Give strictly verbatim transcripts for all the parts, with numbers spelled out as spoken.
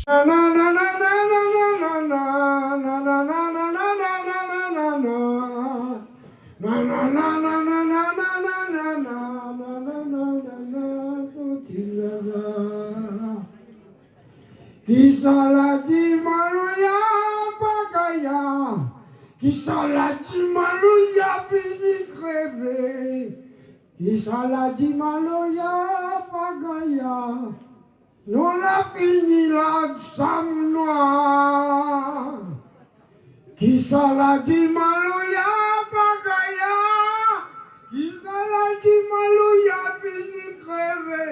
Nanana, ti zaza. Kisa la di Maloya pa gayar? Kisa la di Maloya fini krévé? Kisa la di Maloya pa gayar? Nou la fini larg sa moun noir. Kisa la di Maloya pa gayar? Kisa la di Maloya fini krévé?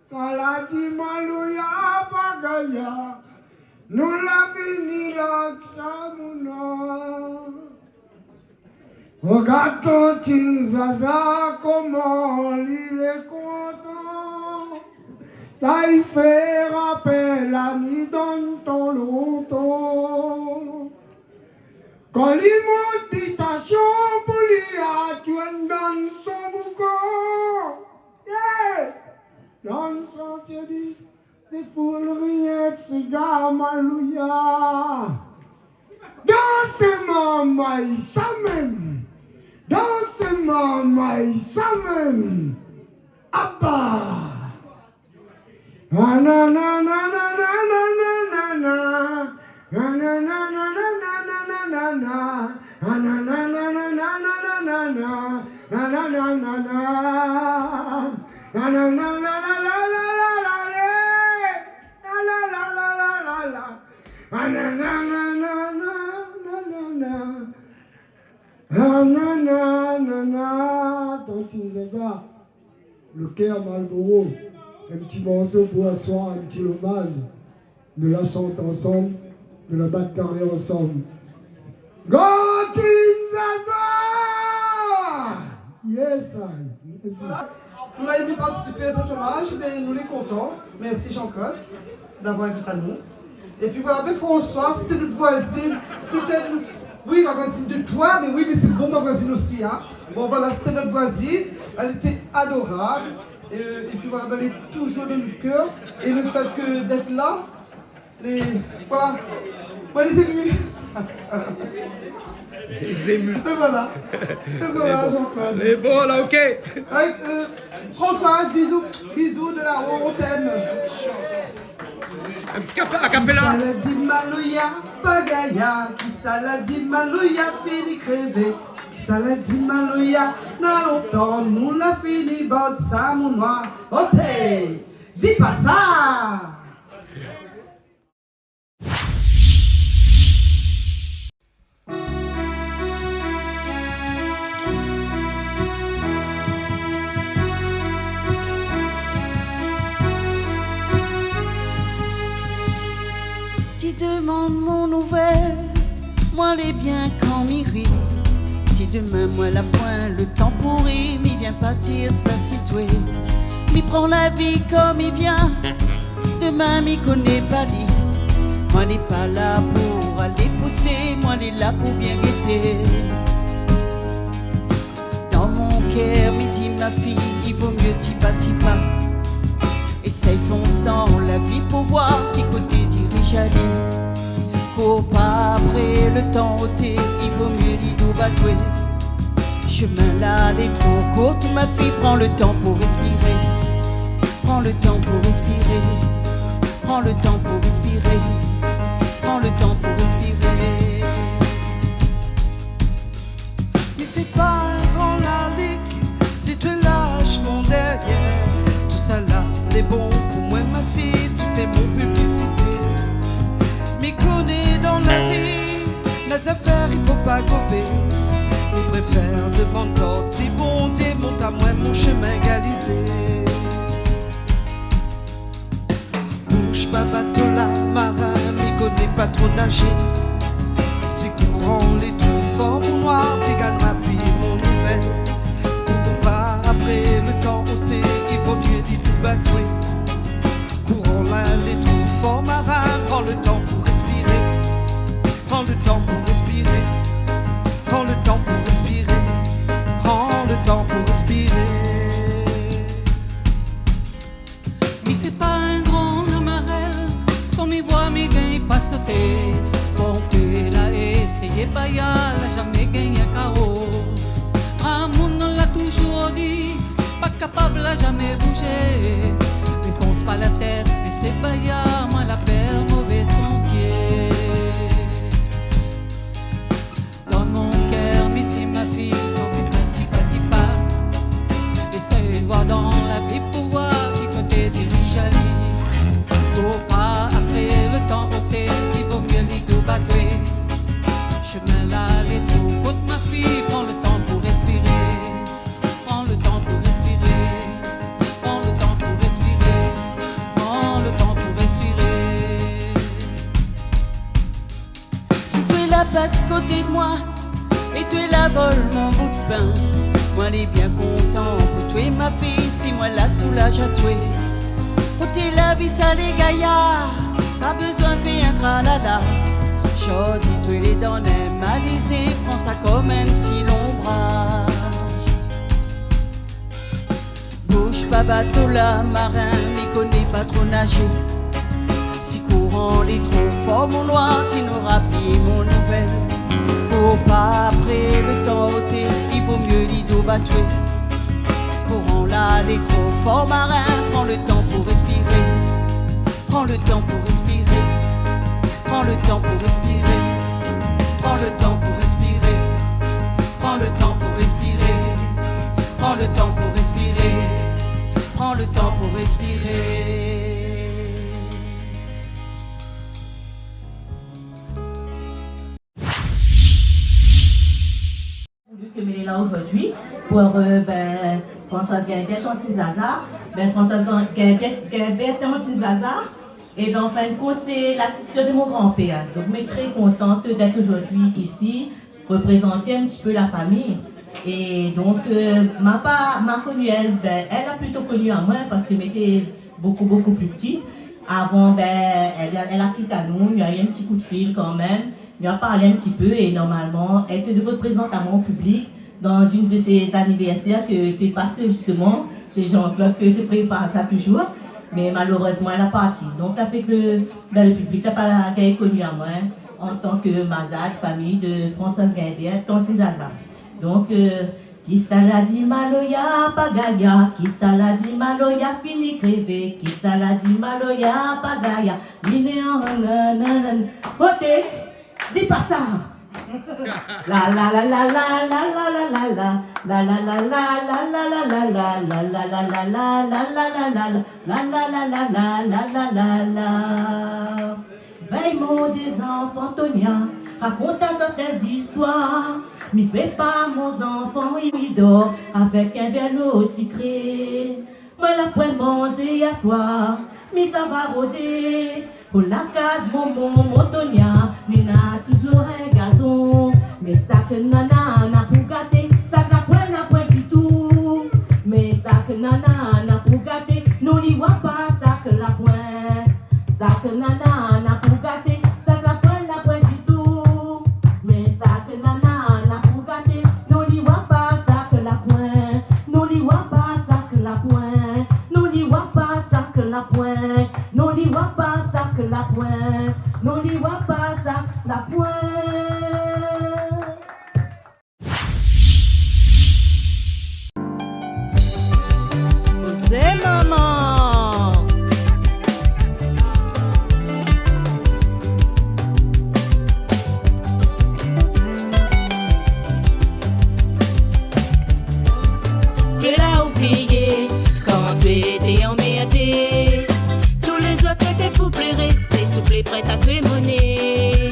Kisa la di Maloya pa gayar? Nou la fini larg sa moun noir. Rogard Tantine Zaza, koman li lé kontan. Sa i fé rapèl la ni dan tan lontan. Kan li mont bitasion pou li atourn dan son boukan. Yeah! Dan son tiébi, défoul rienk siga Maloya. Dans mamay sa mèm. Dans mamay sa mèm. Aba. Nanana. Tantine Zaza, le kèr Malboro, in ti morso pou aswar, in ti lomaz. Nou la shant ansanm, nou la bat karé ansanm. Tantine Zaza! Yes, I. Yes, I. Voilà. Nou la émé partisipé a sèt omaz, mé nou lé kontan. Mèrsi Jean-Claude d'avoir invit anou. Épi voilà, bin Françoise, sété nout voizine, sété nout, oui, la voizine de toi, mé oui, mé sé bon, ma voizine osi, in. Bon, voilà, sété nout voizine, èl lété adorab. É, épi voilà, bin, èl lé toujour dan nout kèr. É le fèt ke d'èt la, lé, voilà. Moin lé zému. Lé zému. É voilà. É voilà, Jean-Claude. Lé bon, la, OK. Avèk, euh, Françoise, bisous, bisous de là-haut, on t'aime. In ti kap-, a capella. Kisa la di Maloya pa gayar? Kisa la di Maloya fini krévé? Kisa la di Maloya na lontan nou la fini bord sa moun noir? Oté! Di pa sa! Ti demann mon nouvèl, moin lé bien kan mi ri. Si demin moin la poin le tan pou ri, mi vien pa dir sa si toué. Mi pran la vi kom i vien. Demin mi koné pa li. Moin lé pa la pou alé pousé, moin lé la pou bien gété. Dan mon kèr mi di ma fi, i vo mié ti pa ti pa. Éséy fons dan la vi pou voir ki koté dirij ali. Kour pa apré le tan oté, i vo mié li dou batoué. Shemin la lé tro kourt, ma fi, pran le tan pou respiré. Pran le tan pou respiré. Pran le tan pou respiré. Pran le tan pou respiré. Mi fé pa in gran lalik, si toué lash mon dèrièr. Tousala lé bon pou moin, ma fi, ti fé mon piblisité. Mi koné dan la vi, na zafèr i fo pa gobé. Mi préfèr demann kor ti Bondié mont amoin mon shemin galizé. Boush pa bato la, marin, mi koné pa tro nazé. Si kouran lé tro for, mon noir, ti gingn rapid mon nouvèl. Kour pa apré le tan oté, i vo mié li dou batoué. Kouran la lé tro for, marin, pran le tan pou respiré. Pran le tan pou respiré. Pran le tan pou respiré. Pran le tan pou respiré. Mi fé pa in gran lamarèl, kom i vo Soté, bonpé la éséyé, baya la zamé gingn in karo. Amoun la touzour di, pa kapab la zamé bouzé. Défons pa la tèt, mé sé baya, moin la pèr mové santié. Dan mon kèr, mi di ma fiy, pou vit in ti pa, ti pa. Éséy voir dan la vi pou voir ki koté diriz ali. Kour pa apré le tan oté, i vo myé li dou ba toué. Shomin la lé tro kourt, ma fiy, pran le tan pou réspiré. Pran le tan pou réspiré. Pran le tan pou réspiré. Pran le tan pou réspiré. Si toué la pas koté d'moin é toué la vol mon bout pin, moin lé bien kontan pou toué, ma fiy, si moin la soulaz a toué. Koté la vi sa lé gayar, pa bezoin fé in tralala. Zordi toué lé dan in malizé, pran sa kom in ti lonbraz. Bouz pa bato la, marin, mi koné pa tro nazé. Si kouran lé tro for, mon noir, ti nora pi mon nouvèl. Kour pa apré le tan oté, i vo myé li dou ba toué. Kouran la lé tro for, marin, pran le tan pou réspiré. Pran le tan pou réspiré. Pran le tan pou réspiré. Pran le tan pou réspiré. Pran le tan pou réspiré. Pran le tan pou réspiré. Pran le tan pou réspiré. Voulu ke mi lé la zordi pou, euh, bin, Françoise Guimbert, Tantine Zaza. Bin, Françoise Guim-, Guimbert, Guimbert, Tantine Zaza. É bin, an fin de kont, sé la ti sèr de mon granpèr. Donk, mi lé tré kontante d'èt zordi isi, reprézant in ti pé la famiy. É donk, euh, ma pa, ma koni èl, bin, èl la plito koni amoin parske mi lété bokou, bokou pli pti. Avan, bin, èl, èl la kit anou, néna in ti kou d'fil kanmèm. Nou la parl in ti pé é normalman, èl té devré prézant amoin o piblik dan inn de sé anivèrsèr ke té pasé zistoman shé Jean-Claude, ke té prépar sa touzour, mé malérezman, èl la parti. Donk, avèk le, bin, le piblik la pa gingn koni amoin an tan ke mazad famiy de Françoise Guimbert, Tantine Zaza. Donk, euh, kisa la di maloya pa gaya, kisa la di maloya fini krévé, kisa la di maloya pa gaya, miné an, nan, nan, nan. Oté, di pa sa. La, la, la, la. Vèy mon dé zanfan Tonia, rakont azot dé zistoir. Mi prépar mon zanfan, i dor avèk in vèr dolo sikré. Moin la poin manzé yèr soir, mi sava rodé. Pou la kaz momon, mon Tonia, néna touzour in gazon. Mé sak nana na pou gaté, sak la poin, la poin ditou. Mé sak nana na pou gaté, non li wa pa sak la poin. Sak nana na pou gaté, sak la poin, la poin ditou. Mé sak nana na pou gaté, non li wa pa sak la poin. Non li wa pa sak la poin. Non li wa pa sak la poin. Non li wa pa sak la poin. Non li wa pa sak la poin. Ozé momon. Toué la oublié kan toué té anmèrdé. Tout lézot té pou pléré, té souplé prèt a toué moné.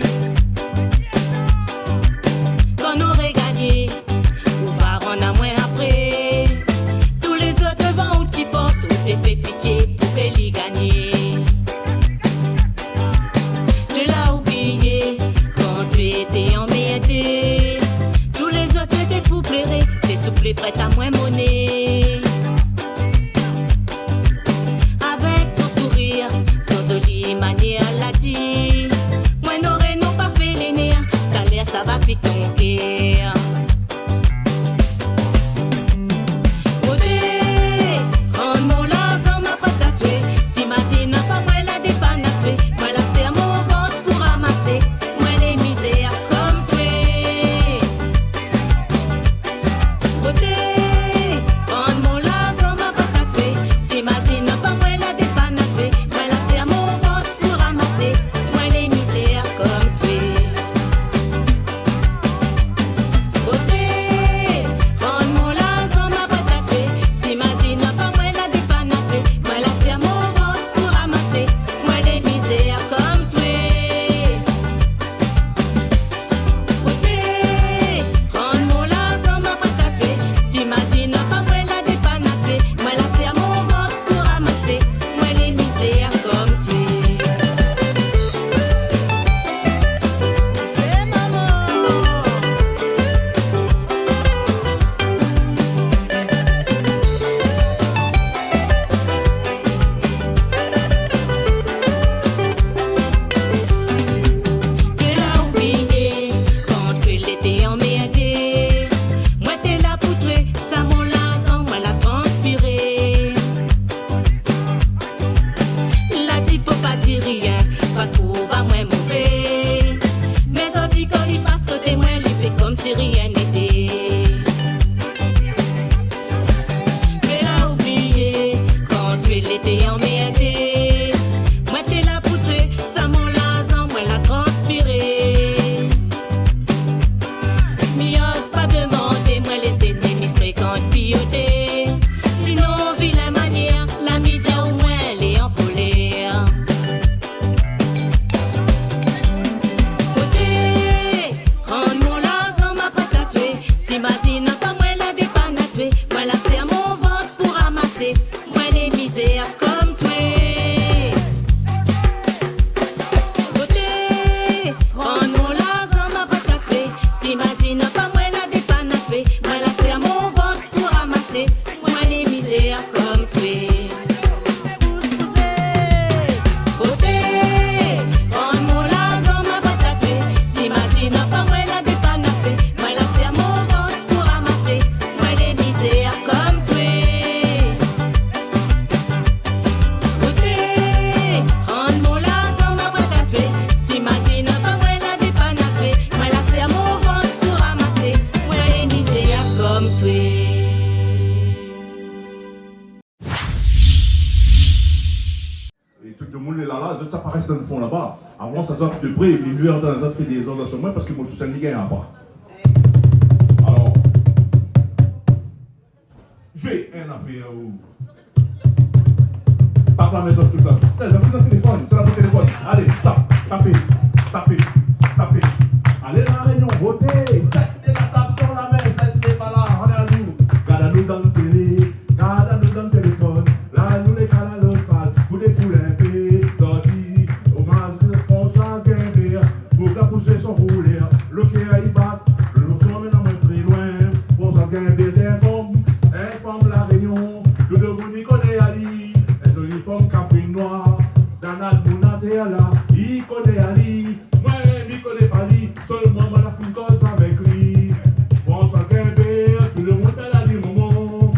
Tout le moun lé la, la, zot sa parèt dan le fon laba. Avan sa, zot de pré, mi vé antann zot fé dé zanzan sur moin parske moin tousèl mi gingn pa. Alor, zoué in afèr ou tap la min zot tout la. Té, zot tout dan téléfone, sé la pou téléfone. Alé, tap, tapé, tapé, tapé. Alé, La Rényon, voté, zot lé la, tap dan la min, zot lé pa la, anou. Gard anou dan télé, gard anou dan téléfone. La nou lé Kanal Austral, pou défoul in pé, zot di omaz Françoise Guimbert, boug la pousé son roulèr, lo kèr i bat, lo son amèn amoin tré loin. Françoise Guimbert té in fanm, in fanm La Rényon, tout demoun i koné ali, in zoli fanm kafrine noir, dan lalmonatèr la, i koné ali. Moin, mi koné pa li, sèlman moin la fine koz avèk li. Françoise Guimbert, tout le moun la di momon.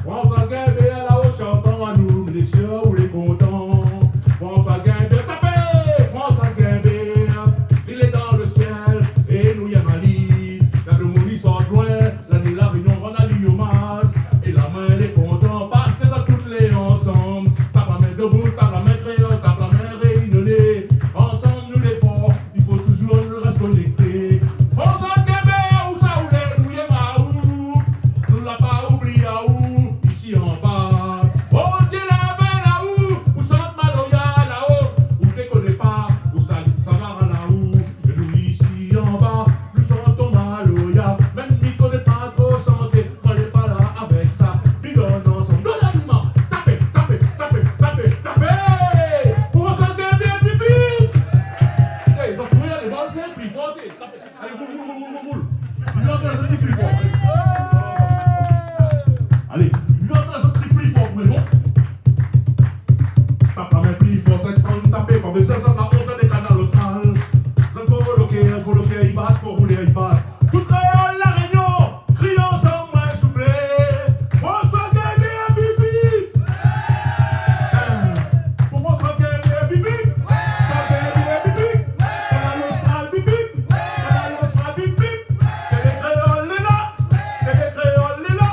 Françoise Guimbert, la o shantan anou, mi lé sir ou lé kontan. Françoise Guimbert, tapé! Françoise Guimbert, li lé dan le sièl, é nou yèm ali. Kan demoun i sort loin, la di La Rényon rann ali omaz, é la min lé kontan, parske zot tout lé ansanm. Tap la min debout, tap la min kréol, tap la min rényoné. Ansanm nou lé for, i fo touzour nou rès konékté. Françoise Guimbert, ousa ou lé, nou yèm aou. Nou la pa oubli aou, isi anba. Bondié la bèl aou, ou shant maloya la-o. Ou té koné pa, ou sa, sa va la ou. É nou isi anba, nou shant maloya. Mèm mi koné pa tro shanté, moin lé pa la avèk sa. Mi donn ansanm, donn anou la min. Tapé, tapé, tapé, tapé, tapé. Pou Françoise Guimbert, bip, bip. É, zot i trouv lé bal sé pli for, té, tapé. Alé, boul, boul, boul, boul, boul, boul. Li antann zot pli for. Alé, li antann zot pli for, mé bon. Tap la min pli for, sé kan tapé, pa bezoin sa, la ontan de Kanal Austral. Zot fo lo kèr, fo lo kèr i bat, fo roulèr i bat. Tout kréol La Rényon, kriy ansanm, moin, souplé. Françoise Guimbert, bip, bip. Pou Françoise Guimbert, bip, bip. Françoise Guimbert, bip, bip. Kanal Austral, bip, bip. Kanal Austral, bip, bip. Télé Kréol lé la. Télé Kréol lé la.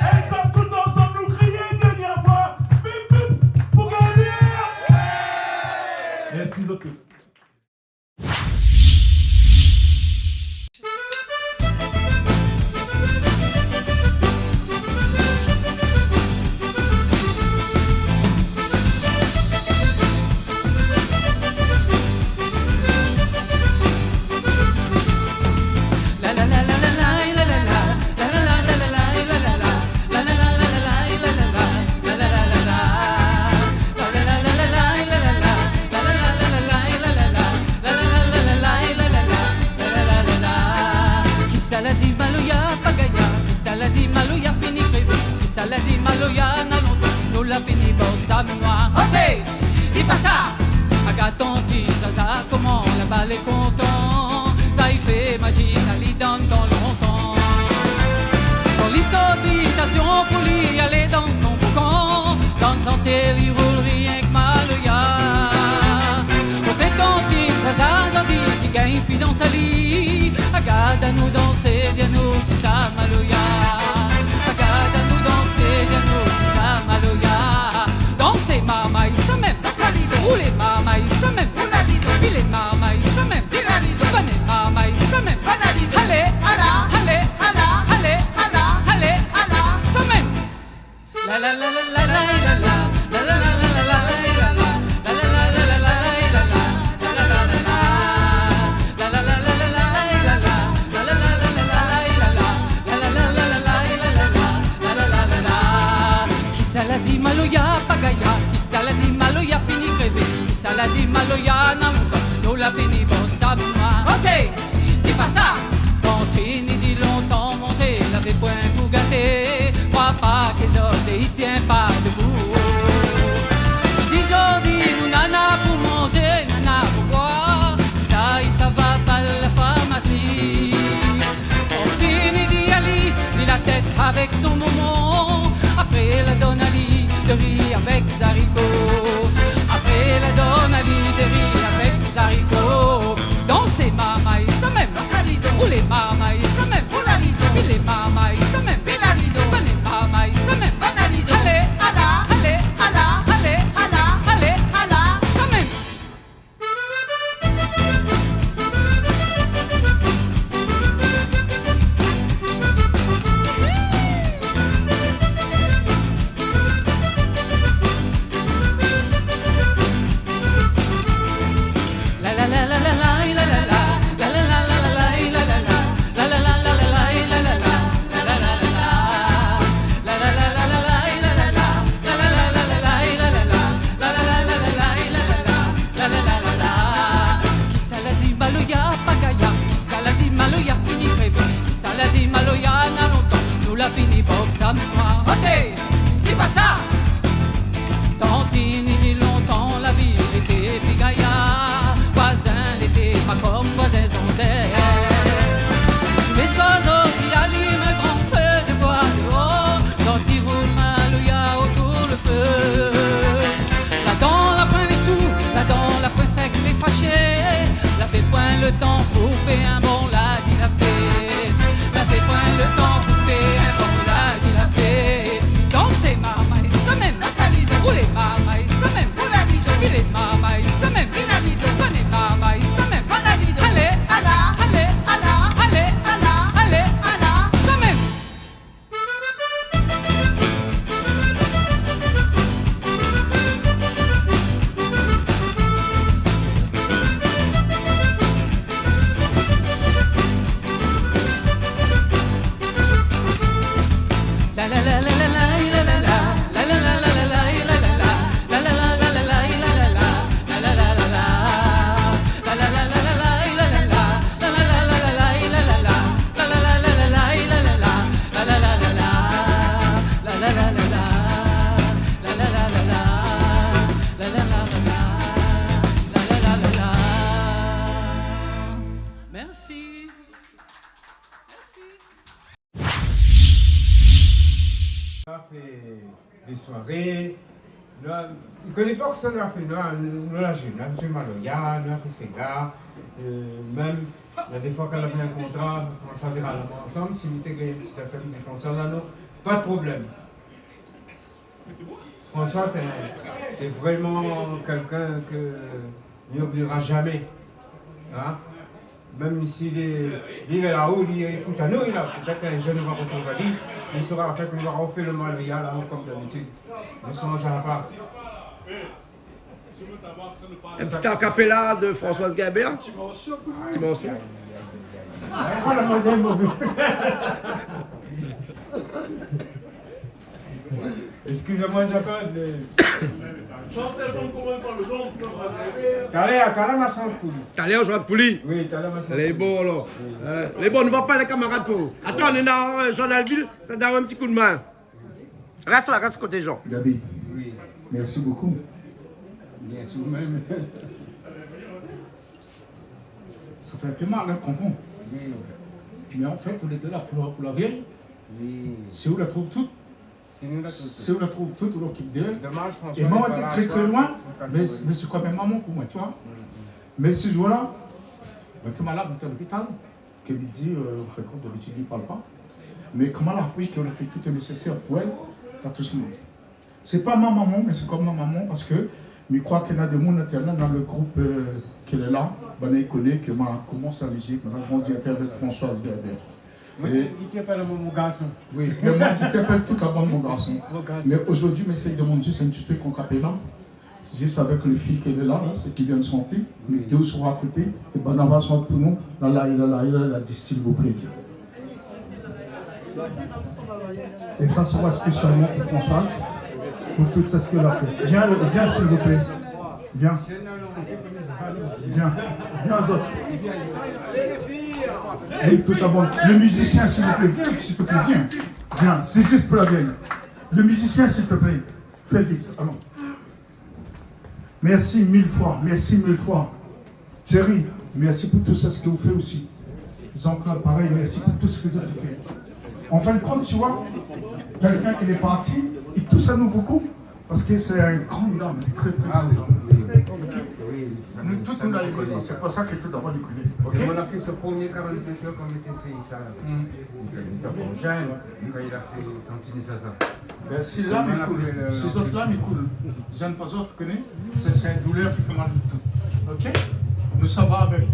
É sa, tout ansanm, nou kriy in dèrnièr foi. Bip, bip. Pou Guimbert. Mèrsi zot tout. Kisa la di maloya pa gingn, kisa la di maloya fini krévé, kisa la di maloya na lontan nou la fini bor sab noir. Oté, di pa sa. Agard tantine Zaza, koman laba lé kontan, sa i fé mazine ali dan tan lontan. Kan li sort bitasion pou li alé dan son boukan, dan santié li roul rienk maloya. Koté tantine Zaza, zot i di ti gingn pi dans ali. Agard anou dansé, di anou si sa maloya. Agard anou dansé, di anou si sa maloya. Dansé marmay sa mèm. Dans ali don. Roulé marmay sa mèm. Roul ali don. Pilé marmay sa mèm. Pil ali don. Bané marmay sa mèm. Bann ali don. Alé, ala, alé, ala, alé, ala, alé, ala, sa mèm. La la la la la la la. Kisa la di maloya pa gingn, kisa la di maloya fini krévé, kisa la di maloya na lontan nou la fini bor sab noir. Oté, di pa sa. Tantine i di lontan manzé lavé poin pou gaté, kroi pa ke zot i tien pa debou. Di zordi nou nana pou manzé, nana pou boir, sa i sava pa la farmasi. Tantine i di ali, li la tèt avèk son momon. Apré la donn ali de ri avèk zariko. Apré la donn ali de ri avèk zariko. Dansé marmay sa mèm. Dans ali don. Roulé marmay sa mèm. Roul ali don. Pilé marmay sa mèm. Pil ali don. Bané marmay sa mèm. Bann ali don. Alé, ala, alé, ala, alé, ala, alé, ala, Fini Bob Sam, oté, di pa sa. Tan tini lontan, la vi lété pli gayar. Voizin lété pa kom voizin zandèr. Lé zoizo i alim in gran fé de boi déor. Kan i roul maloya otour le fé. Ladan la poin lé sou, ladan la poin sèk, lé fashé. Lavé poin le tan pou fé in bon, la di la fé. Lavé poin le tan pou fé in bon, la di la fé. Dansé marmay sa mèm. Roulé marmay sa mèm. Filé marmay sa mèm. Bané marmay sa mèm. Alé, alé, alé, alé, alé, alé, sa mèm. Mèrsi. Mèrsi. Nou la fé dé soiré. Nou la, i koné pa kosa nou la fé. Nou la, nou la zoué, nou la zoué maloya, nou la fé séga. Euh, mèm, la défoi kan lavé in kontra, nou la zoué ansanm. Si nou té gingn in ti zafèr, nou té fé ansanm, la, non, pa de problèm. François, t'es, t'es vraiment quelqu'un que mi oubliera jamais. Hein ? Mèm si li, li lé laô, li ékout anou, li la, pétèt in zour nou va rotrouv ali, li sra, an fèt, nou va rofé le maloya la, kom d'abitid. Nou sanzra pa. In ti a capella de Françoise Guimbert. Ti morso. Ti morso. Voilà, modèl mové. Excusez-moi, Jean-Claude, mais talèr, talèr, ma shanté pou li. Talèr, ma shanté pou li. Oui, talèr, ma shanté pou li. Lé bon, alor. Oui. Euh, lé bon, nou va parl kamarad pou. Atann, néna, euh, Jean Dalville, sa done in ti koudmin. Rès la, rès koté Jean. Gaby, oui, merci beaucoup. Bien sûr, même. Ça fait un peu mal, hein, konpran. Oui. Mais en fait, on était là pour la, pour la vieille. Oui. Si ou la trouv tout, si ou la trouv tout, ou la kit d'èl. Dommage, François. É moin, mi té tré, tré loin, mé, mé sé kan mèm momon pou moin, tu vois. Mm, mm. Mé si, voilà, moin té malad, moin té lopital. Ke li di, euh, an fin d'kont, d'abitid, li parl pa. Mé koman la apri ke ou la fé tout le nésésèr pou èl, pa tout le moun. Sé pa mon momon, mé sé kom mon momon, parske mi kroi ke néna demoun intèrna dan le group, euh, ke lé la, banna i koné ke moin la komans la mizik, moin la grandi in pé avèk Françoise Guimbert. Moin, é li té apèl amoin mon garson. Oui, mé moin, li té apèl tout la bann mon garson. Mon garson. Mé zordi, mi éséy demann zis in ti trik a capella. Zis avèk le fiy ke lé la, la, sak i vien de shanté, oui, mé dé ou sra a koté, é banna va shant pou nou, la, la, la, la, la, la, di, s'il vous plaît, viens. É sa sra spésialman pou Françoise, pou tout sak èl la fé. Viens, viens, s'il vous plaît. Viens. Viens. Viens, zot. É tout d'abor, le musicien, s'il vous plaît, viens, s'il te plaît, viens. Viens, c'est juste pour la vieille. Le musicien, s'il te plaît, fais vite, allons. Merci mille fois, merci mille fois. Thierry, merci pour tout ce que vous faites aussi. Jean-Claude, pareil, merci pour tout ce que tu fais. En fin de compte, tu vois, quelqu'un qui est parti, il touche à nous beaucoup, parce que c'est un grand homme, il est très, très grand homme. Ah oui, oui, oui. Ok ? Oui, oui. Nous tous, nous l'avons aimé, c'est pour ça que tout d'abord, il connaît. Ok ? Et on a fait ce premier quarante-deux heures quand on était ici, ça. Mm. Il était encore jeune, quand il a fait Tantine Zaza. Ben, si lam i koul, si zot lam i koul, zèn pa zot, koné, sé, sé in doulèr ki fé mal pou tout. Ok ? Nou sava avèk.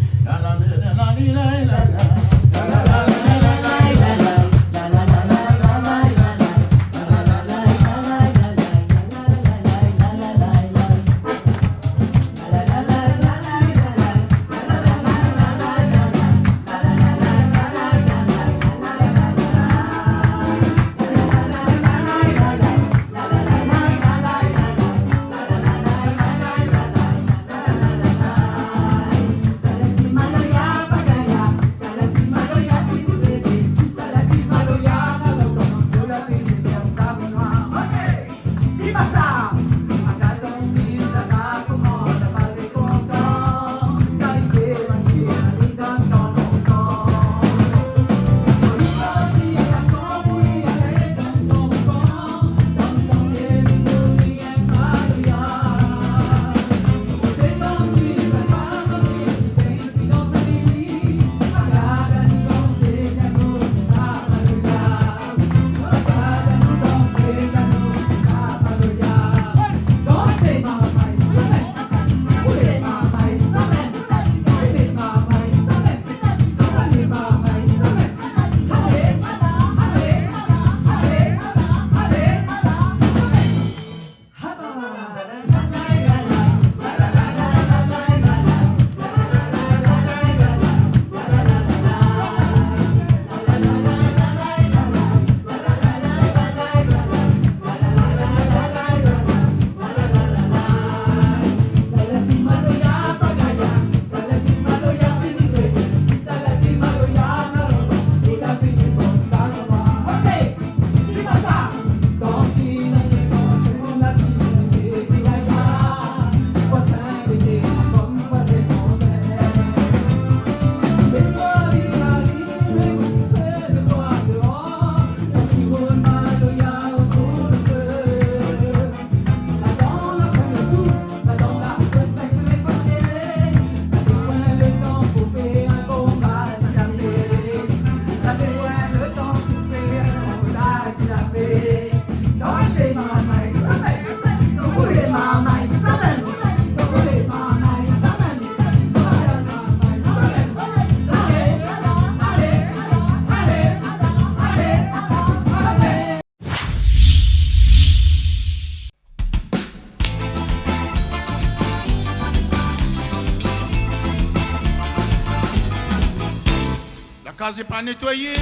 La kaz lé pa nétoiyé,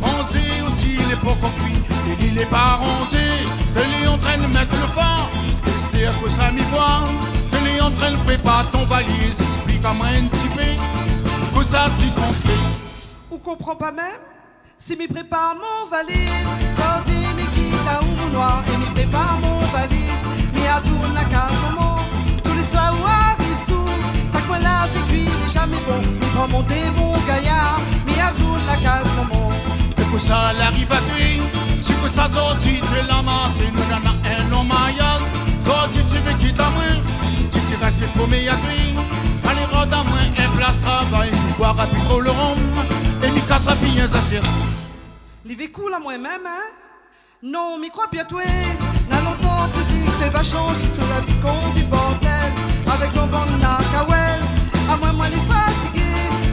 manzé osi lé pankor kui, é li lé pa ranzé. Té lé antrinn mèt lo fa, èstèr kosa mi voi, té lé antrinn prépar ton valiz. Ésplik amoin in ti pé, kosa ti kont fé. Ou konpran pa mèm ? Si mi prépar mon valiz, zordi mi kit la ou mon noir, é mi prépar mon valiz, mi atourn la kaz momon. Tou lé soir ou ariv sou, sak moin la véki lé zamé bon. Mi pran mon démon gayar, mi atourn la kaz momon. É kosa la ariv atoué, si kosa zordi té la masé, nou nana in lon mariaz. Zordi ti vé kit amoin, si ti rès, mi promi atoué, alé rod amoin in plas travay, mi boir api tro lo rom, é mi kas api in zasèr. Li vé koul amoin mèm, in ? Non, mi kroi pi atoué. Na lontan ti di ke té va shanzé, tou la vi konm di bordèl, avèk ton bann nakawèl. Amoin, moin lé fatigé,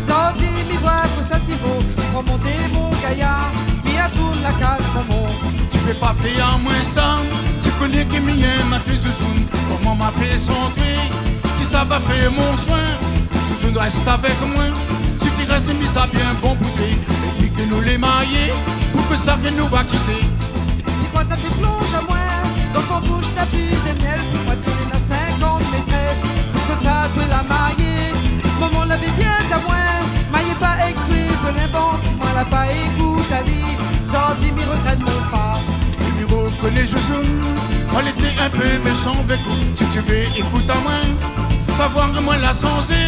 zordi mi voi kosa ti vo. Mi pran mon démon gayar, mi atourn la kaz momon. Ti pé pa fé amoin sa, ti koné ke mi yèm atoué zouzoun. Koman ma fé san toué, kisa va fé mon soin ? Zouzoun, rès avèk moin. Si ti rès, mi sa bien bon pou toué. Épi ke nou lé marié, pou kosa ke nou va kité ? Di moin, ta fé plonz amoin dan ton boush, ta pi de mièl. Pou moin, té néna sinkant métrès, pou kosa toué la marié ? Momon lavé bien di amoin, marié pa èk toué, toué lé bon. Di moin la pa ékout ali, zordi mi regrèt mon fa. É mi rokoné zouzoun, moin lété in pé méshan avèk ou. Si ti vé, ékout amoin, ta voi ke moin la sanzé,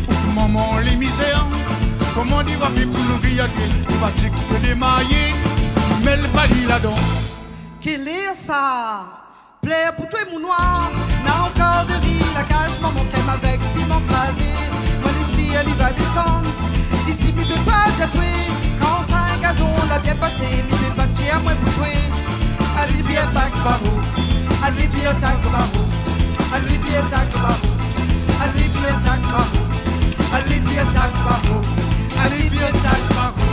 ou pou momon lé mizèr. Koman li va fé pou nouri atoué ? Li va di ke lé marié, mèl pa li ladan. Kèl èr sa ? Plèr pou toué mon noir, na ankor de ri la kaz momon, kèm avèk piman krazé. Moin lé sir li va désann. Isi mi pé pa di atoué, kan sa in gazon la bien pasé, mi pé pa tir amoin pou toué. Alibir Takbaro, Alibir Takbaro, Alibir Takbaro, Alibir Takbaro, Alibir Takbaro, Alibir Takbaro.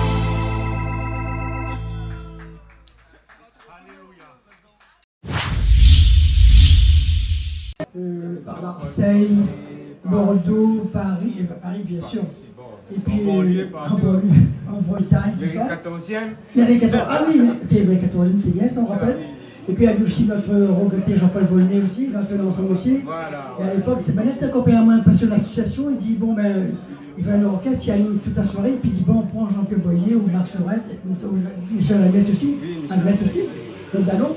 Euh, par Marseille, Bordeaux, Paris, euh, Paris, bien sûr. Et puis, euh, en banlieue, en Bretagne, tout ça. Mairie quatorzième. Mairie quatorzième. Ah oui, mais, ok, mairie quatorzième, c'est bien, ça, on rappelle. Et puis, il y a eu aussi notre regretté Jean-Paul Volnay aussi, il a fait l'ensemble aussi. Voilà. Et à l'époque, c'est, ben, là, c'était un copain à moi, parce que l'association, il dit, bon, ben, il fait un orchestre, il anime toute la soirée, et puis il dit, bon, on prend Jean-Pierre Boyer ou Marc Sorel, ou Michel Admette aussi, Admette aussi, le ballon.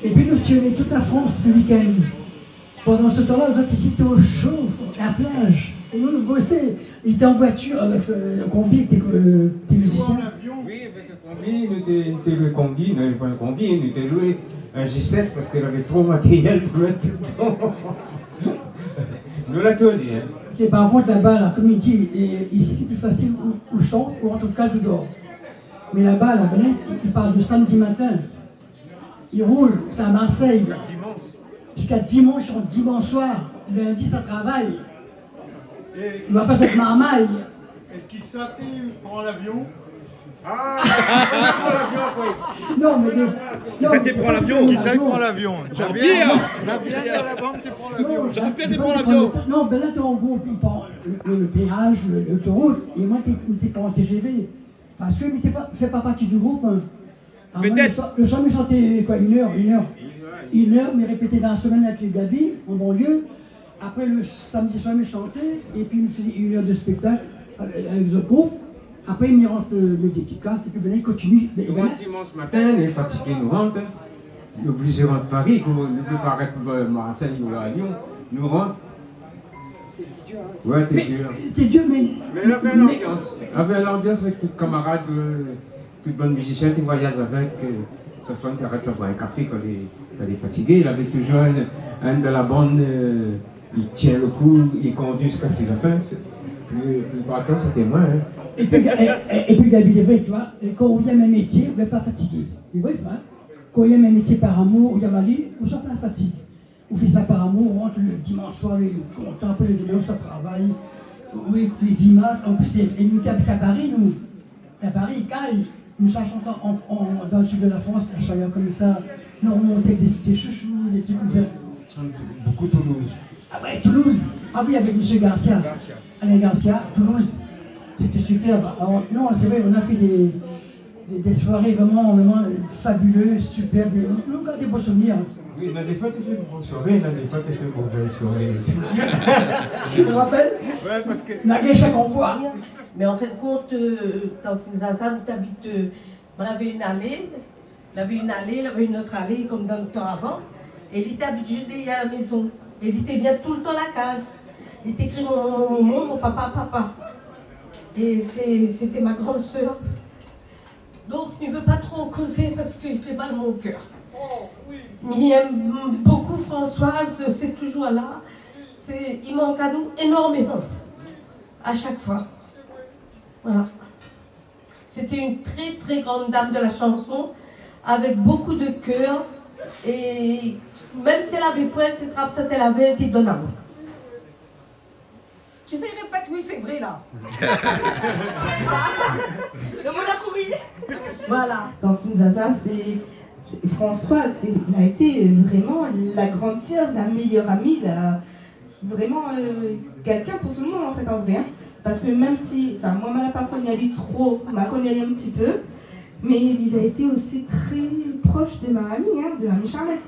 Et puis nous sillonner toute la France ce week-end. Pandan se tan-la, zot isi té o sho, la plaz. É nou, nou bosé. Li té an voitir avèk se, le kombi, té, euh, té mizisien. Oui, avèk le kombi, nou té, nou té lwé kombi, nou lavé pa in kombi, nou té lwé in G sept parske lavé tro matérièl pou mèt tout dedan. Nou la tourné, hein. É par kont, laba la, kom li di, é, isi, sé pli fasil, ou, ou shant, ou rant out kaz, ou dor. Mé laba la, ben, li, li parl de samdi matin. Li roul, sé a Marseille. Ziska dimansh. Ziska dimansh, dimansh soir. Lundi, sa travay. É li va pa sot marmay. É kisa té pran lavion ? Ah, kisa té pran lavion apré ? Non, mé de, non, mé de fèt, té pran lavion. Kisa té pran lavion ? Jean-Pierre. Lavion de la bank té pran lavion. Non, Jean-Pierre té pran lavion. Non, ben la, té an group, li pran le, le, le péage, le, l'autoroute, é moin, té, té pran T G V. Parske li té pa, fé pa parti du group, hein. Ah, moin, le so-, le soir, mi shanté, koi, inn èr, inn èr. Inn èr, mi répété dan la semèn avèk Gaby, an banlieu. Apré, le samdi soir, mi shanté, épi mi fé inn èr de spéktak avèk, avèk zot group. Apré, mi rant, euh, mèt dédikas, épi ben, li kontinié. Ben, nou rant dimansh matin, nou lé fatigé, nou rant, hein. Nou oblizé rant Paris, kom nou pé pa arèt, euh, Marseille ou La Réunion, nou rant. Ouais, té dir. Mé té dir, mé, mé lavé in lanbians. Lavé in lanbians avèk tout kamarad, euh, tout bann mizisien té voyaz avèk, euh, sa fanm té arèt sa boir in kafé kan li, kan li lé fatigé. Lavé toujour inn, inn de la bann, euh, li tien le kou, li kondui ziska la fin. Sé, pli, plipar di tan, sété moin, hein. Épi, é, é, épi, Gaby, lé vré, ou voi, é kan ou yèm in métié, ou lé pa fatigé. Sé vré sa, hein. Kan ou yèm in métié par amour, ou yèm ali, ou sort pa la fatig. Ou fé sa par amour, ou rant le dimansh soir, ou lé kontan, apré le domin, ou sa travay. Oui, lé zimaz, an plis, é, é nou té abit a Paris, nou. A Paris, kay, nou sa shant an, an, dan le sud de la France, la Chaillot konmsa, nou romont avèk dé, dé shoushou, dé trik konmsa. Bokou Toulouse. Ah ouais, Toulouse. Ah oui, avèk mésyé Garcia. Garcia. Alain Garcia, Toulouse. Sété superb. Alors, non, sé vré, nou la fé dé, dé, dé soiré vréman, vréman fabuleux, superbe. Nou, nou gard dé bon souvnir. Oui, mé défoi, té fé bon soiré, mé défoi, té fé mové soiré osi. Ou rapèl ? Ouais, parske... Nagèr shak anfoi. Mé an fin de kont, euh, Tantine Zaza, nou té abit, euh, nou lavé inn alé, lavé inn alé, lavé inn ot alé, kom dan le tan avan. É li té abit zis dèrièr la mézon. É li té vien toultan la kaz. Li té kri mon, mon, mon, mon papa, papa. É sé, sété ma grande sœur. Donk, mi vé pa tro kozé parske li fé mal mon kèr. Mi èm bokou Françoise, sé toujour la. Sé, li mank anou énormeman. A shak foi. Voilà. Sété inn trè, trè gran dam de la shanson, avèk bokou de kèr. É mèm si èl lavé poin, té trap sa, té lavé, té donn amour. Kisa i répèt, oui, sé vré, la. Le moun la kouri. Voilà. Tantine Zaza, sé, sé, Françoise, sé, la été vréman la grande sœur, la meilleure amie, la, vréman, euh, kèlkin pou tout le moun, an fèt, an vré, hein. Parske mèm si, anfin, moin, ma la pa koni ali tro, ma koni ali in ti pé, mé li la été osi trè prosh de ma mami, hein, de Mamie Charlette.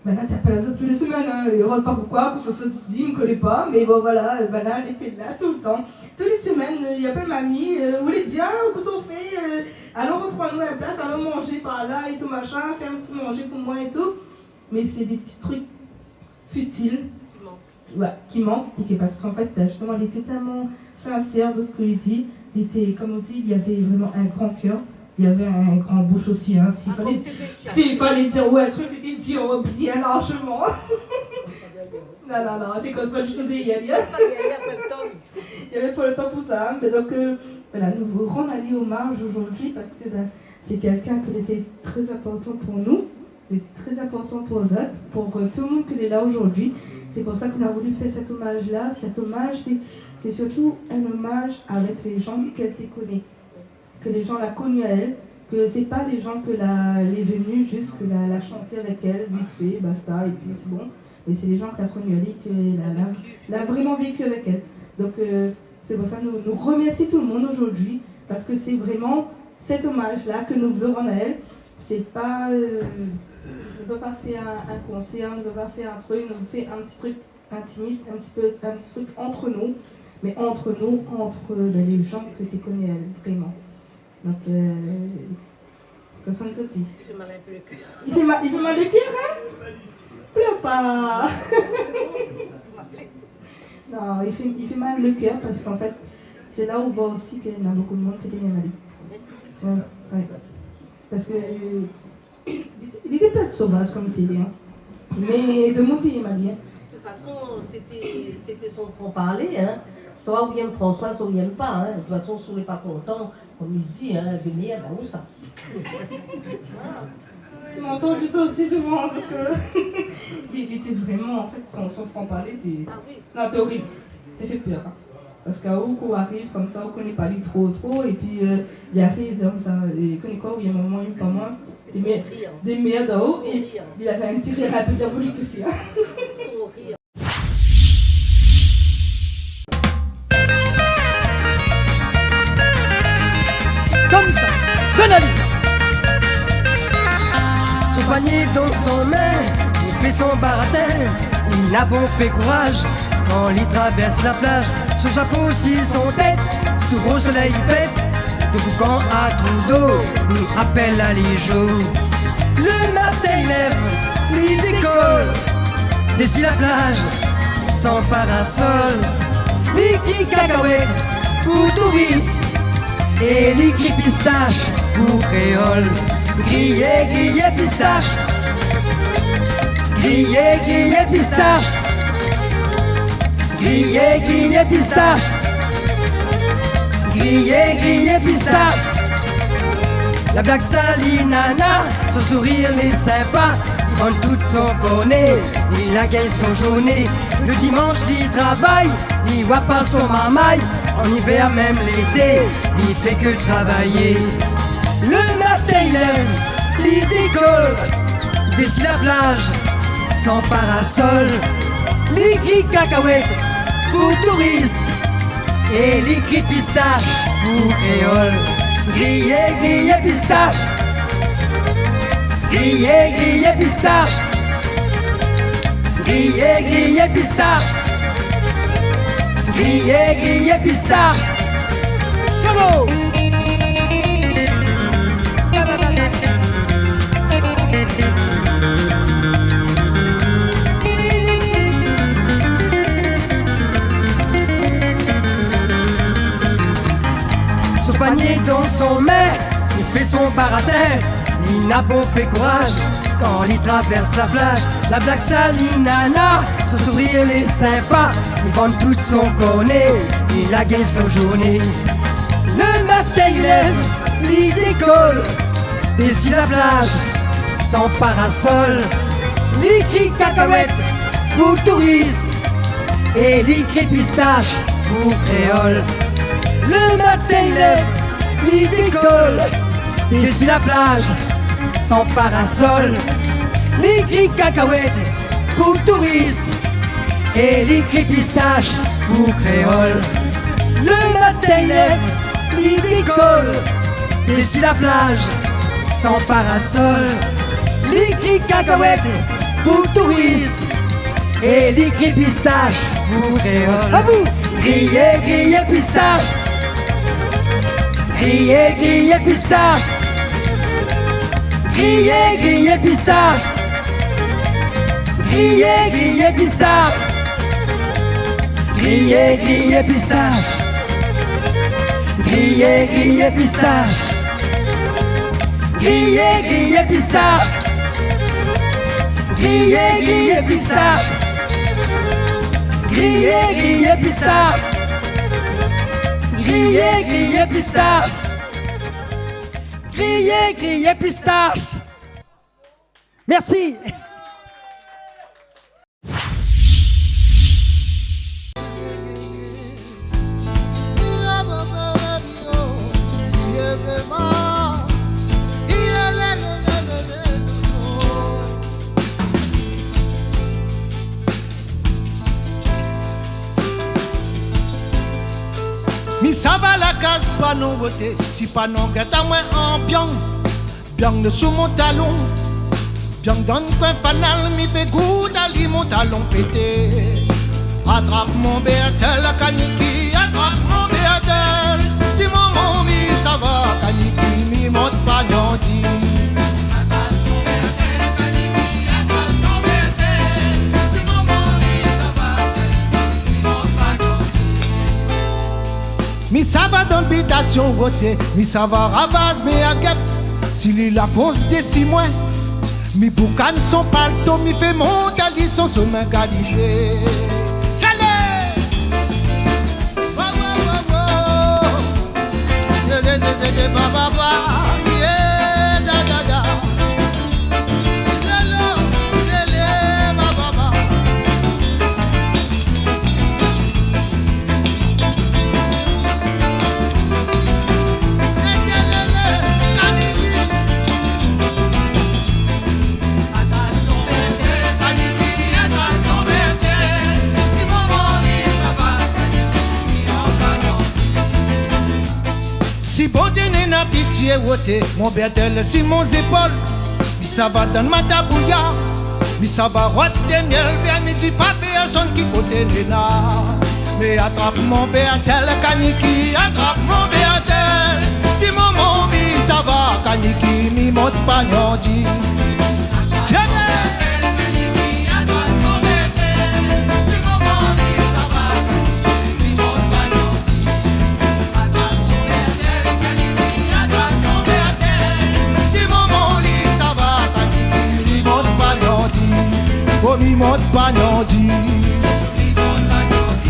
Banna té apèl azot tou lé semèn, hein, é rod pa poukoi, kosa sa di, mi koné pa, mé bon, voilà, euh, banna lété la toultan. Tou lé semèn, euh, i apèl mami, euh, ou lé bien, kosa ou fé, euh, alon rotrouv anou in plas, alon manzé par la, é tou, machin, fé in ti manzé pou moin é tou. Mé sé dé ti trik fitil. Ouais, ki mank, é ke, parske an fèt, ben, zisteman, li lété tèlman sinsèr dan sak li di. Li lété, kom on di, li lavé vréman in gran kèr, li lavé in gran boush osi, hein. Si falé, si falé dir, ouais, in trik, li lété di, euh, bien larzeman. Non, non, non, té koz pa ditou dèrièr li, hein. Li lavé pa le tan pou sa, hein. Mé donk, euh, voilà, nou rann ali omaz zordi parske, ben, sé kèlkin ki lété trè inportan pou nou. Lété trè inportan pou zot, pou, euh, tout le moun ki lé la zordi. Sé pou sa ke nou la voulu fé sèt omaz-la. Sèt omaz, sé, sé sirtou in omaz avèk lé jan ke té koné, ke lé jan la koni aèl, ke sé pa lé jan ke la, lé vni zis, ke la, la shanté avèk èl, vit fé, basta, épi sé bon. Mé sé lé jan ke la koni aèl, ke la, la, la vréman véki avèk èl. Donk, euh, sé pou sa nou, nou remèrsi tout le moun zordi, parske sé vréman sèt omaz-la ke nou vé rann aèl. Sé pa, euh, nou pé pa fé in, in konsèr, nou pé pa fé in trik, nou fé in ti trik intimis, in ti pé, in ti trik ant nou, mé ant nou, ant, euh, ben, lé jan ke té koné èl vréman. Donk, euh, kosa nou sa di ? I fé mal in pé le kèr. I fé ma-, i fé mal le kèr, hein ? Plèr pa. Non, i fé, i fé mal le kèr parske an fèt, sé la ou voi osi ke na bonpé d'moun ki té yèm ali. Ouais, ouais. Parske, euh, li té, li té pa sovaz konm té, hein. Mé demoun té yèm ali, hein. De tout fason, sété, sété son fran parlé, hein. Soi ou yèm François, soi ou yèm pa, hein. De tout fason, si ou lé pa kontan, konm li di, hein, démèrd aou sa. Mé antann sa osi souvan, donk, euh, li, li té vréman, an fèt, son, son fran parlé té, ah oui, non, té orib. Té fé pèr, hein. Parske ou, kan ou ariv konmsa, ou koné pa li tro, tro, épi, euh, li ariv, li di konmsa, é koné koi, ou yèm amoin, ou yèm pa amoin, démèr-, démèrd aou, é li lavé in ti rir in pé diabolik osi, hein. Konmsa, donn ali. Son panié dan son min, li fé son baratin, li na bonpé kouraj. Kan li travèrs la plaz, son zapo si son tèt, sou gro solèy i pèt, de boukan a trou d'lo, li apèl ali zo. Le matin i lèv, li dékol, dési la plaz, san parasol, li kri kakawèt pou touris, é li kri pistach pou kréol. Griyé, griyé pistach. Griyé, griyé pistach. Griyé, griyé pistach. Griyé, griyé pistach. La blag sa li nana, son sourir lé sinpa, li vann tout son korné, li la gingn son zourné. Le dimansh li travay, li oi pa son marmay, an ivèr mèm lété, li fé ke travayé. Le matin i lèv, li dékol, dési la plaz, san parasol, li kri kakawèt pou touris, é li kri pistach pou kréol. Griyé, griyé pistach. Griyé, griyé pistach. Griyé, griyé pistach. Griyé, griyé pistach. Solo. Son panié dan son min, li fé son baratin, li na bonpé kouraj. Kan li travèrs la plaz, la blag sa li nana, son sourir lé sinpa, li vann tout son korné, li la gingn son zourné. Le matin i lèv, li dékol, dési la plaz, san parasol, li kri kakawèt pou touris, é li kri pistach pou kréol. Le matin i lèv, li dékol, dési la plaz, san parasol, li kri kakawèt pou touris, é li kri pistach pou kréol. Le matin i lèv, li dékol, dési la plaz, san parasol, li kri kakawèt pou touris, é li kri pistach pou kréol. A vou. Griyé, griyé pistach. Griyé, griyé pistach. Griyé, griyé pistach. Griyé, griyé pistach. Griyé, griyé pistach. Griyé, griyé pistach. Griyé, griyé pistach. Griyé, griyé pistach. Griyé, griyé pistach. Griyé, griyé pistach. Griyé, griyé pistach. Mèrsi. Mi sava la kaz pa non boté, si pa non gèt amoin an biang. Biang désou mon talon, biang dan koin fanal, mi fé gout ali mon talon pété. Atrap mon bèrtèl, kaniki, atrap mon bèrtèl. Di momon mi sava, kaniki, mi mont pa nyandi. Mi sava dann bitasion oté, mi sava ravaz mé a gèp. Si li la fons dési moin, mi boukann son palto, mi fé mont ali son somin galizé. Tchalé! Wa, wa, wa, wa. Lé, lé, lé, lé, lé, ba, ba, ba. Yé, da, da, da. Lé, lé, lé, lé, ba, ba, ba. Si Bondié néna pitié oté, mon bèrtèl si mon zépol. Mi sava dann matabouya, mi sava rod dé mièl vèr, mi di pa pèrsone ki koté néna. Mi atrap mon bèrtèl, kaniki, atrap mon bèrtèl. Di momon mi sava, kaniki, mi mont pa gnandi. Tienbe! Di momon li sava, kaniki, mi mont pa gnandi. Oh, mi mont pa gnandi.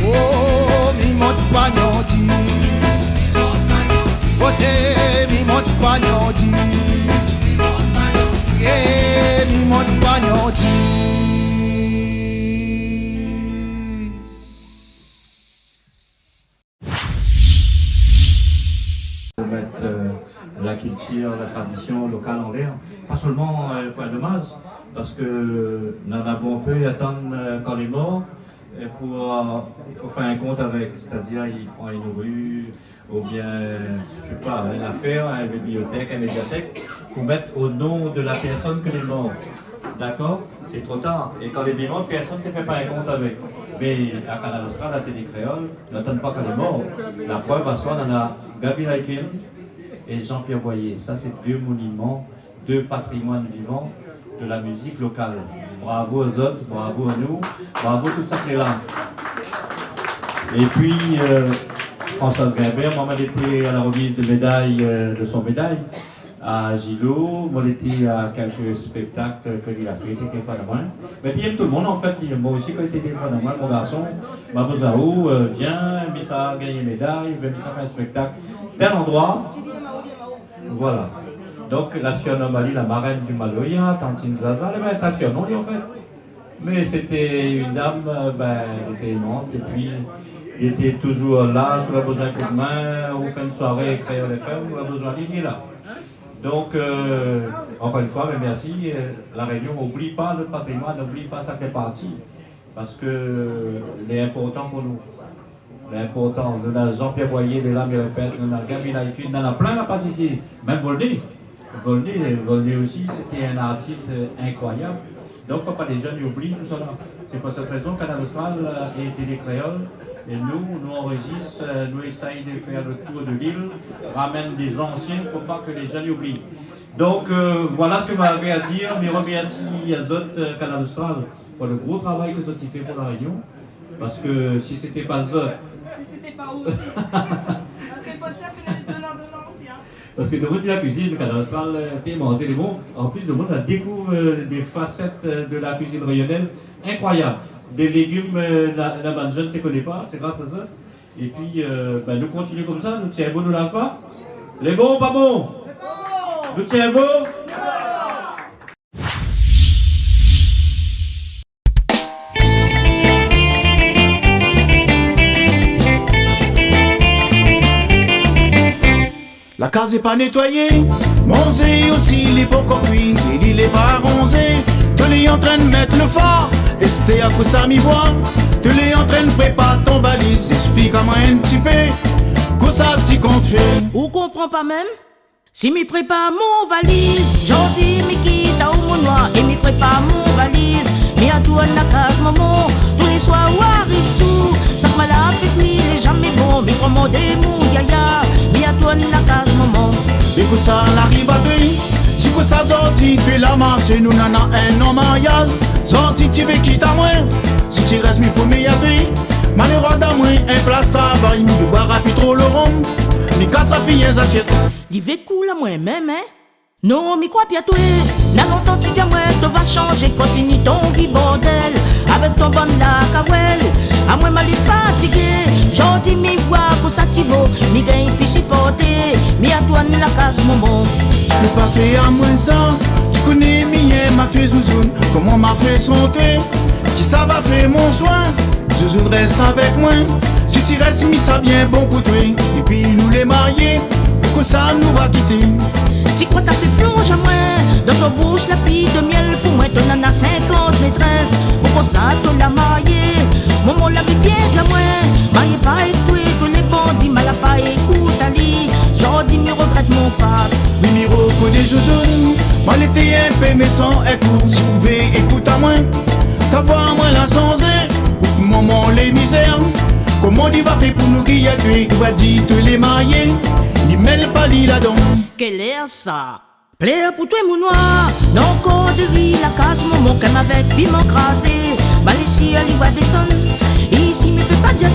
Oh, mi mont pa gnandi. Oté, mi mont pa gnandi. Yeah, mi mont pa gnandi. Pou mèt, euh, la kiltir, la tradision lokal anlèr. Pa sèlman, euh, Pointe-de-Mars, parske, euh, nana bonpé atann, euh, kan lé mor, euh, pou, euh, pou fé in kont avèk, sétadir, i pran in ri, oubien, euh, mi sé pa, in afèr, in bibliotèk, in médiatèk, pou mèt o non de la pèrsone ke lé mor. Dakor ? Lé tro tar. É kan lé vivan, pèrsone té fé pa in kont avèk. Mé a Kanal Austral, la Télé Kréol, nou atann pa kan lé mor. La prèv, aswar, nana Gaby Laï-Kune é Jean-Pierre Boyer. Sa, sé dé moniman, dé patrimoine vivant de la mizik lokal. Bravo azot, bravo anou, bravo tout sak lé la. Épi, euh, Françoise Grimbert, moin, moin lété a la remiz de méday, euh, de son méday. A Gilo, moin lété a kèlk spèktak ke li la fé, té té fan amoin. Mé li èm tout le moun, an fèt, li, moin osi, kan li té té fan amoin, mon garson, ma bouz aou, euh, vien, mi sa gingn méday, oubien mi sa fé in spèktak tèl landroi. Voilà. Donk, la surnom ali la marèn di maloya, Tantine Zaza, lé bèl ta surnom, li, an fèt. Mé sété in dam, euh, bin, li lété émant, épi li lété touzour la, si ou la bézoin koudmin, ou fé in soiré Kréol F M, ou la bézoin li, li lé la. Donk, euh, ankor in foi, mé mèrsi, euh, La Rényon, oubli pa nout patrimoine, oubli pa sak fé parti, parske lé inportan pou nou. Lé inportan, nou na Jean-Pierre Boyer, lé la, mi répèt, nou na Gaby Laï-Kune, nou na plin la pas isi. Mèm Volney. Volney, Volney osi, sété in artis, euh, inkroiyab. Donk, fo pa lé jenn i oubli tousala. Sé pou sèt rézon, Kanal Austral, euh, é Télé Kréol, é nou, nou anrezis, euh, nou éséy de fèr le tour de l'île, ramèn dé zansien, fo pa ke lé jenn i oubli. Donk, euh, voilà sak moin lavé a dir. Mi remèrsi azot, euh, Kanal Austral, pou le gro travay ke zot i fé pou La Rényon. Parske si sété pa zot. Si sété pa ou osi. Parske fo dir ke nou lé donan, donan osi, in. Parske nou, nou di la kuizine, Kanal Austral, euh, té manzé lé bon. An plis, le moun la dékouv, euh, dé fasèt, euh, de la kuizine rényonèz inkroiyab. Dé légim, euh, la, la bann jenn té koné pa, sé gras a zot. Épi, euh, bin, nou kontinié konmsa, nou tienbo, nou lav pa. Lé bon, pa bon ? Nou tienbo ? La kaz lé pa nétoiyé, manzé osi lé pankor kui, é li lé pa aranzé. Té lé antrinn mèt le fa, èstèr akoz sa mi voi, té lé antrinn prépar ton valiz, èksplik amoin in ti pé, kosa ti kont fé. Ou konpran pa mèm ? Si mi prépar mon valiz, zordi mi kit aou mon noir, é mi prépar mon valiz, mi atourn la kaz momon. Tou lé soir ou ariv sou, sak moin la fé mi lé jamé bon, mi pran mon démon yaya, mi atourn la kaz momon. É kosa la ariv a toi, si kosa zordi té la marsé, nou nana in an maryaz, zordi ti vé kit amoin, si ti rès mi promi a toi, malérèz amoin, In plas travay, mi boir pi tro lo rom, mi kas pi in zasièt. Li vé koul amwin mèm, in ? Non, mi kroi pi a twa. Na lontan ti di amwin, to va shanzé, kontinié ton vi bordèl, avèk ton bann lakawèl. Amwin, ma lé fatigé, zordi mi oi kosa ti vo, mi gingn pi siporté, mi retourn la kaz momon. Ti pé pa fé amwin sa, ti koné mi yèm atwé zouzoun, koman ma fé san twa, kisa va fé mon swin ? Zouzoun, rès avèk mwin. Si ti rès, mi sa bien bon pou twa. Épi nou lé marié, kosa nou va kité ? Ti kroi ta fé plonz amwin dan ton boush la pli de mièl pou mwin. To nana sinkant métrès, pou kosa to la marié ? Momon la mi bien di amwin, marié pa èk twa, twa lé bandi, ma la pa ékout ali. Zordi mi rogrèt mon fas. Mi, mi rokoné zouzoun, mwin lété in pé mésan èk ou. Si ou vé ékout amwin, ta voi amwin la shanzé, out momon lé mizèr. Koman li va fé pou nou gingn twa ? Ou va di twa lé marié, ni mèl pa li ladan. Kèl èr sa ? Plèr pou twa, mon noir, non kor dori la kaz momon, kèm avèk piman krazé. Malisié, li va désann. Isi mi pé pa di a